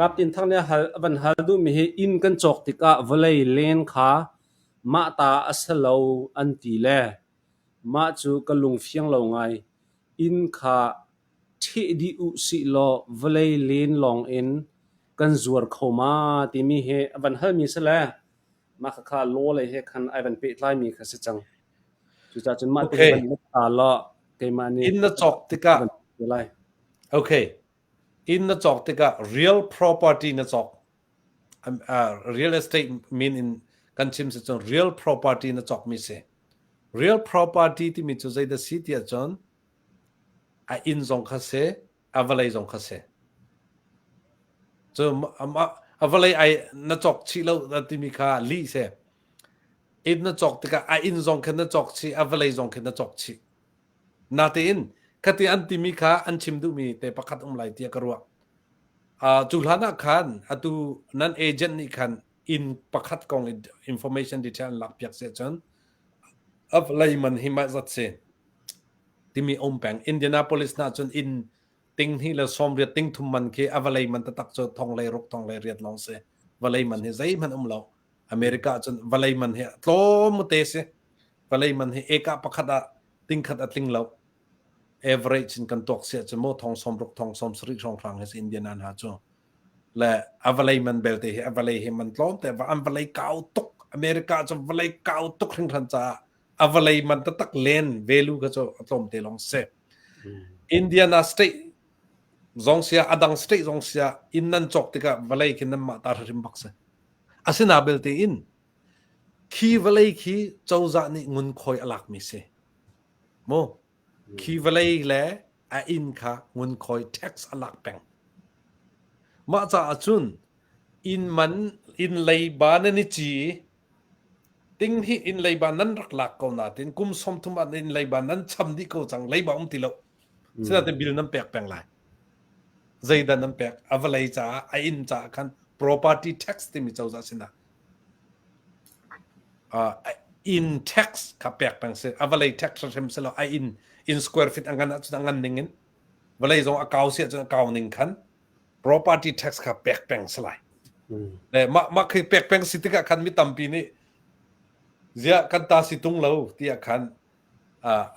Kap Tin Thang nih a van hal duhmi hi inn kan cawk tikah vawlei len kha mah ta a si lo an ti le mah cu ka lung fiang lo ngai. Inn kha ṭheh dih u sih law vawlei len lawng in kan zuar kho ma timi hi a van halmi si le mah khakha law lei he khan ai van pehtlaimi kha si cang. Cucaah cun mah te hi van let ta law keimah nih Inn na cawk tikah van ti lai. Okay. Inn na cawk tikah real property na cawk. Real estate min in kan chim si cun real property na cawkmi si. Real property timi cu zeidah si tiah cun a inn zong kha si, a vawlei zong kha si. Cu a vawlei ai na cawk chih lo timi kha lih si. Inn na cawk tikah a inn zong kha na cawk chih, a vawlei zong kha na cawk chih. Natein khati an timi kha an chim duhmi te pakhat um lai tiah ka ruah. Cu hlan ah khan atu nan agent nih khan inn pakhat kong information detail an lak piak seh cun a vawlei man hi mah zat si timi um peng. Indianapolis na cun inn ting hnih le sawmriat ting thum man khi a vawlei man taktak cu thong lei ruk thong lei riat lawng si. Vawlei man hi zeihmanh um lo. America cun vawlei man hi tlawm te si. Vawlei man hi eka pakhat ah tingkhat a tling lo. Average in kan tuak siah cun maw thong sawmruk thong 70 hrawnghrang hi si Indiana hna cu. Le a vawlei man belte hi a vawlei hi man tlawm te an vawlei kau tuk America cu vawlei kau tuk hringhran caah a vawlei man taktak len value kha cu a tlawm te lawng si. Indiana state zong sia a dang state zong sia inn nan cawk tikah vawlei khi nan mah ta hrim bak si. Asina belte in Khi vawlei khi cozah nih ngunkhuai a lakmi si. Mu? Khi vawlei le a inn kha ngunkhuai tax a lak peng. Mah caah cun inn man inn leiba nan i ci ting hi inn leiba nan rak lak ko natin kum 30 ah inn leiba nan cham dih ko cang leiba um ti lo. Sinain bill nan pek peng lai. Zeidah nan pek? A vawlei caah a inn caah khan property tax timi cozah sinah inn tax kha pek peng si a vawlei tax hrim si lo a inn in square feet a ngan ahcun a ngan ning in vawlei zong a kau si ahcun a kau ning khan property tax kha pek peng si lai le mah mah khi pek peng si tikah khan mi tampi nih ziah kan ta si tung lo tiah khan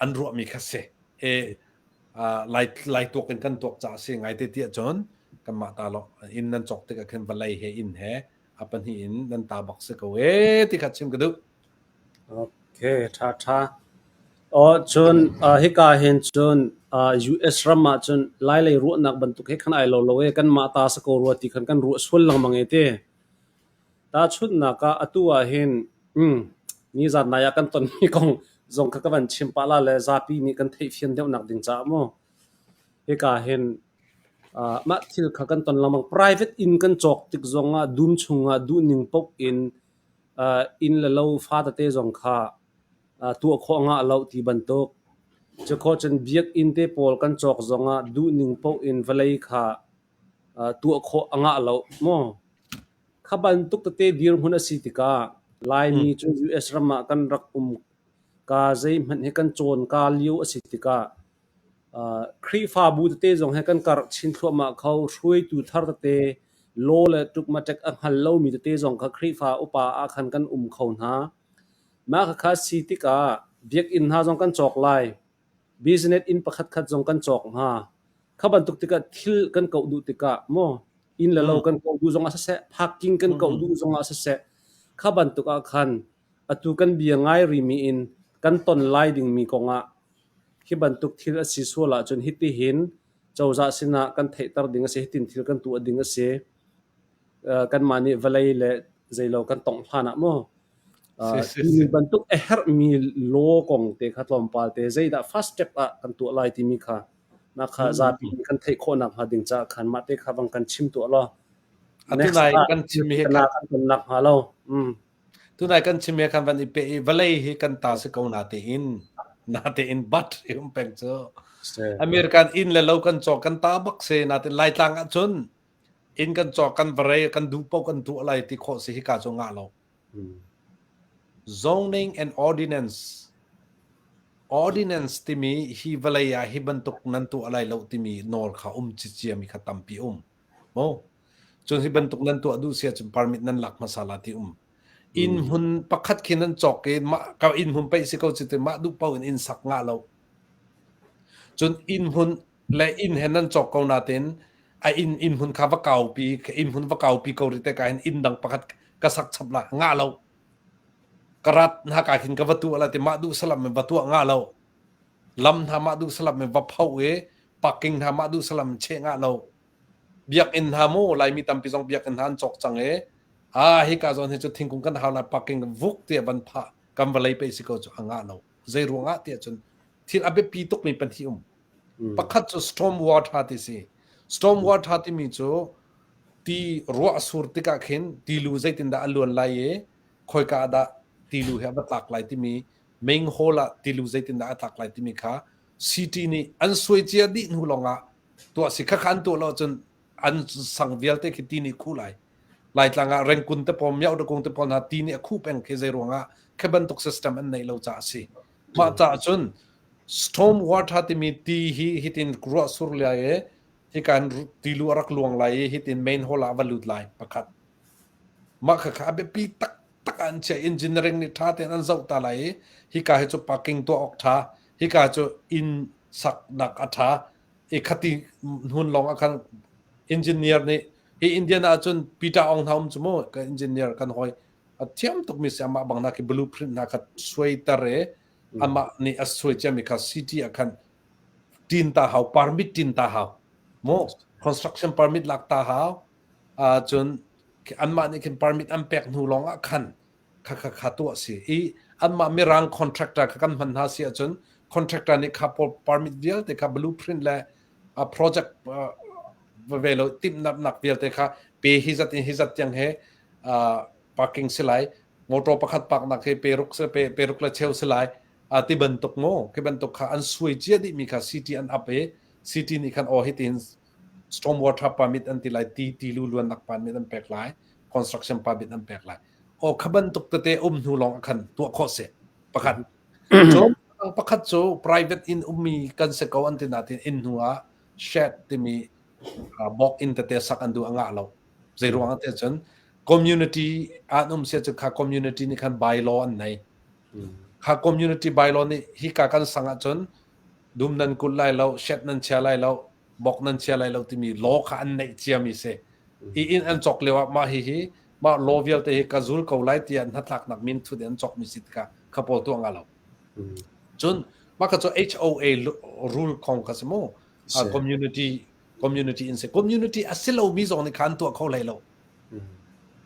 an ruahmi kha si e lai lai tuak in kan tuak ca si ngai te tiah cun kanmah ta lo inn nan cawk tikah khan vawlei he inn he a pahnih in nan ta bak si ko ee ti kha chim ka duh. Okay, ṭha ṭha. Aw cun hika hin cun US ram ah cun Lailei ruahnak bantuk he khan ai lo lo ee kanmah ta si ko rua ti khan kan ruah sual lengmang ee ti. Tahchunhnak ah atu ah hin nizan nai ah kan tonmi kong zong kha ka van chim pah la le zapi nih kan theihfian deuhnak ding caah mu. Hika hin Mah thil kha kan ton lengmang. Private inn kan cawk tik zongah dum chungah duhning paoh in inn le lo fa tete zong kha tuah khawh ngah lo ti bantuk. Cukhawh cun biakinn te pawl kan cawk zongah duhning paoh in vawlei kha tuah khawh a ngah lo maw? Kha bantuk tete dirhmun a si tikah Laimi cu US ram ah kan rak um ka zeihmanh hi kan cawn ka lio a si tikah Khrihfabu tete zong he kan karh chin thluahmah kho. Hruaitu thar tete, law le ṭukmaṭek a hngal lomi tete zong kha Khrihfa upa ah khan kan um kho hna. Mah khakha si tikah biakinn hna zong kan cawk lai. Business inn pakhatkhat zong kan cawk hnga. Kha bantuk tikah thil kan kauh duh tikah maw inn le lo kan kauh duh zongah siseh, parking kan kauh duh zongah siseh, kha bantuk ah khan atu kan bia ngai rimi in kan ton lai dingmi kongah Hi bantuk thil a si sual ahcun hitihin cozah sinah kan theihter ding a si, hitin thil kan tuah ding a si. Kanmah nih vawlei le zeilo kan tongh hlan ah maw timi bantuk a herhmi law kong te kha tlawmpal te zeidah first step ah kan tuah lai timi kha mah kha zapi nih kan theih khawh nakhnga ding caah khan mah te kha vang kan chim tuah law Atu nai kan chim hi kan ton nak hnga lo. Tunai kan chim he khan van i pe i vawlei hi kan ta si ko natein natein but i um peng cu American inn le lo kan cawk kan ta bak si natein Laitlang ah cun inn kan cawk kan varei kan duh paoh kan tuah lai ti khawh si hika cu ngah lo. Zoning and ordinance ordinance timi hi vawlei ah hi bantuk nan tuah lai lo timi nawl kha um cicia mi kha tampi um. Mo. Cun hi bantuk nan tuah duh si ahcun permit nan lak hmasa la ti um. Inn hmun pakhat khi nan cawk i mah ka inn hmun pei si ko cu ti mah duh paoh in inn sak ngah lo. Cun inn hmun le inn he nan cawk ko nain a inn inn hmun kha va kaupi inn hmun va kaupi ko rih te ka hin inn dang pakhat ka sak chap la ngah lo. Ka rat hna ka khin ka va tuah la ti mah duh salam in va tuah ngah lo. Lam hna mah duh salam in va pho i parking hna mah duh salam in cheh ngah lo. Biakinn hna mu Laimi tampi zong biakinn hna an cawk cang i ah hika zawn hi cu thingkung kan hau lai parking vuk tiah van phah kan vawlei pei si ko cu a ngah lo. Zei ruangah tiah cun thil a biapi tukmi pahnih um. Pakhat cu storm water ti si. Storm water timi cu ti ruah sur tikah khin tilu zeitindah a luan lai i khoika ah dah tilu hi a va tlak lai timi main hall ah tilu zeitindah a tlak lai timi kha city nih an suai cia dih hnu lawngah tuah si khakha an tuah lo ahcun an sang vialte khi ti nih khuh lai. Laitlang ah rengkun te pawl miau kung te pawl hna ti nih a khuh peng khi zei ruangah khi bantuk system an neih lo caah a si. Mah caah cun storm water timi ti hi hitin ruah sur lai i hika in tilu a rak luang lai i hitin main hall ah a va lut lai pakhat. Mah khakha a biapi taktak ah an chiah. Engineering nih ṭha tein an zoh ta lai i hika hi cu parking tuah awk ṭha, hika cu inn saknak a ṭha. I khati hnun lawng ah khan engineer nih hi Indian ah cun Peter Ong hna um cu mu ka engineer kan hawi a thiam tukmi si amah bang na khi blueprint hna kha suaiter i amah nih a suai ciami kha city ah khan tin ta hau permit tin ta hau mu construction permit lak ta hau cun anmah nih khin permit an pek hnu lawng ah khan kha kha kha tuah si i anmah mirang contractor kha kan hman hna si ahcun contractor nih kha permit vialte kha blueprint le project ve lo timhnak vialte kha pe hi zat in hi zat tiang he parking si lai motor pakhat park nak hi pe ruk pe pe ruk le cheu si lai ti bantuk mu khi bantuk kha an suai cia dih mi kha city an up i city nih khan aw hi tin storm water permit an ti lai ti ti lu luan nak permit an pek lai construction permit an pek lai aw kha bantuk tete um hnu lawng khan tuah khawh si pakhat cun pakhat cu private inn ummi kan si ko an ti natin inn hnu ah shed timi bok inn tete sak an duh a ngah lo zei ruang ah tiah cun community an um sia cu kha community nih khan bylaw an nei kha community bylaw nih hika kan sang ahcun dum nan kulh lai lo shed nan chia lai lo bok nan chia lai lo timi law kha an neih ciami si i inn an cawk lio ah mah hihi mah law vialte hi ka zul ko lai tiah hnatlaknak min thut in an cawkmi si tikah kha pawl tuah nga lo cun mah kha cu HOA rule kong kha si mu community community in si community a si lomi zong nih kha an tuah kho hlei lo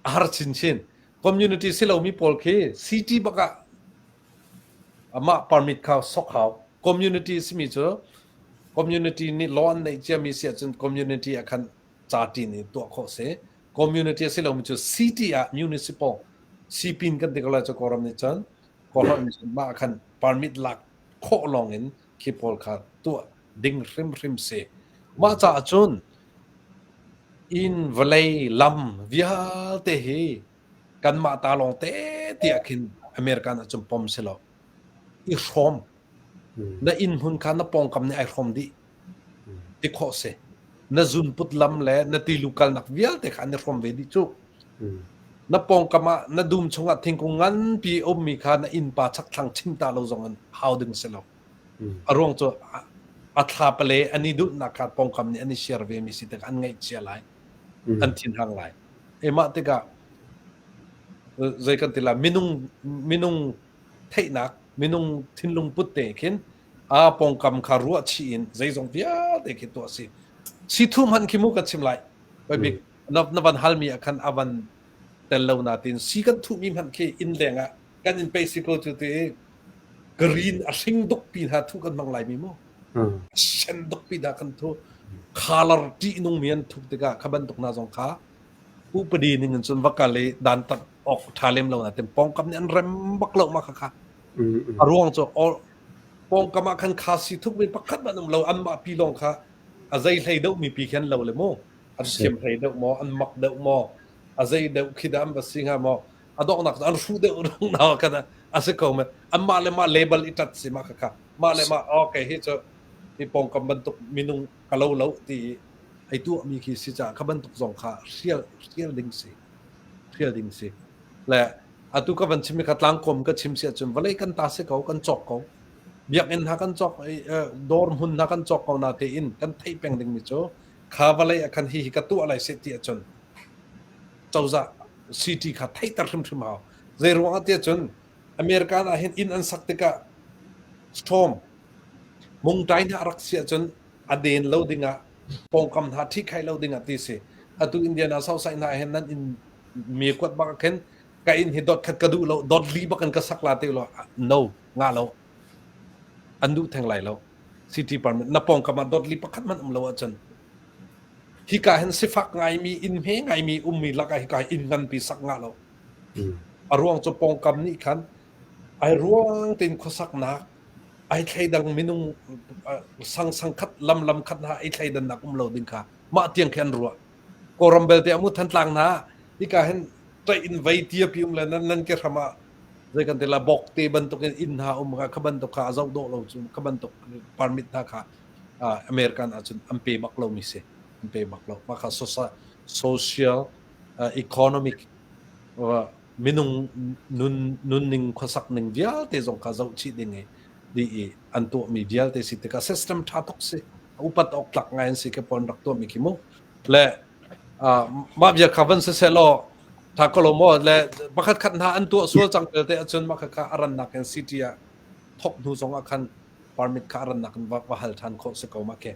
a har chinchin community si lomi pawl khi city bak ah amah permit kha sok hau community simi cu community nih law an neih ciami si ahcun community ah khan ca ṭin in tuah khawh si community a si lomi cu city ah municipal sipin kan ti ko lai cu Kawlram nih cun Kawlram nih cun mah khan permit lak khawh lawng in khi pawl kha tuah ding hrimhrim si mah caah cun inn vawlei lam vialte hi kanmah ta lawng te tiah khin American ah cun pom si lo i hrawm na inn hmun kha na pawngkam nih ai hrawm dih ti khawh si na zunput lam le na tilu kalnak vialte kha an i hrawm ve dih cu na pawngkam ah na dum chungah thingkung nganpi ummi kha na innpa chakthlang chim ta lo zong in hau ding si lo a ruang cu a thla pale an i duhnak kha pawngkam nih an i share ve mi si tik an ngaihchia lai an thinhang lai e mah tikah zei kan ti la minung minung theihnak minung thinlung put te khin a pawngkam kha ruah chih in zeizong vialte khi tuah si si thu hman khi mu kan chim lai oi bik na na van halmi ah khan avan tel lo na tin si kan thuh mi hmanh khi inn leng ah kan in pe si ko cu ti green a hring duk pi hna thu kan hmang lai mi mu sen duk pi hna kan thu color ṭih nung mi an thuk tikah kha bantuk hna zong kha upadi ning in cun va kal i dan tat awk ṭha lem lo na tin pawngkam nih an rem bak lo ma kha kha a ruang cu pawngkam ah khan kha si thuk mi pakhat man um lo anmah pi lawng kha a zei hlei deuh mi pi khan lo le mu an thiam hlei deuh maw an mak deuh maw a zei deuh khi dah an va si hnga maw a donghnak an hruh deuh rung na kan a si ko men anmah le mah label i tat si ma kha kha mah le mah okay hi cu hi pawngkam bantuk minung ka lo lo ti. Ai tuahmi khi si caah kha bantuk zong kha hrial hrial ding si. Hrial ding si. Le atu ka van chim i ka tlangkawm ka chim si ahcun vawlei kan ta si ko, kan cawk ko. Biakinn hna kan cawk, dawr hmun hna kan cawk ko na tein kan theih peng dingmi cu kha vawlei ah khan hi hi ka tuah lai seh ti ahcun cozah city kha theihter hrimhrim hau. Zei ruang ah tiah cun American ah hin inn an sak tikah storm mungtai hna rak si ahcun a den lo dingah pawngkam hna ṭhikhaih lo dingah ti si. Atu Indiana Southside hna hin nan inn mi kuat bak ah khin ka inn hi dot khat ka duh lo dot li bak in ka sak la te lo no nga lo an duh theng lai lo city permit na pawngkam ah dot li pakhat man um lo ahcun hika hin sifak ngaimi inn hme ngaimi ummi lakah hika inn nganpi sak nga lo a ruang cu pawngkam nih khan ai ruang tein khuasaknak ai thleidang minung sang sang khat lam lam khat hna ai thleidannak um lo ding kha mah tiang khi an ruah Kawlram belte amu Thantlang hna hika hin ṭaih in vei tia pi um le nan nan ke hram ah zei kan ti la bok te bantuk in inn hna um kha kha bantuk kha a zoh dawh lo cu kha bantuk permit hna kha American ahcun an pe bak lo mi si an pe bak lo mah kha social economic minung nun nunning khuasak ning vialte zong kha zoh chih ding i di i an tuahmi vialte si tikah system ṭha tuk si upat awk tlak ngai an si ke pon rak tuahmi khi mu le mah bia kha van siseh law tha ko lo maw le pakhat khat hna an tuah sual cang belte ahcun mah kha a rannak in city ah thok hnu zong ah khan permit kha a rannak in va hal than khawh si ko ma ke.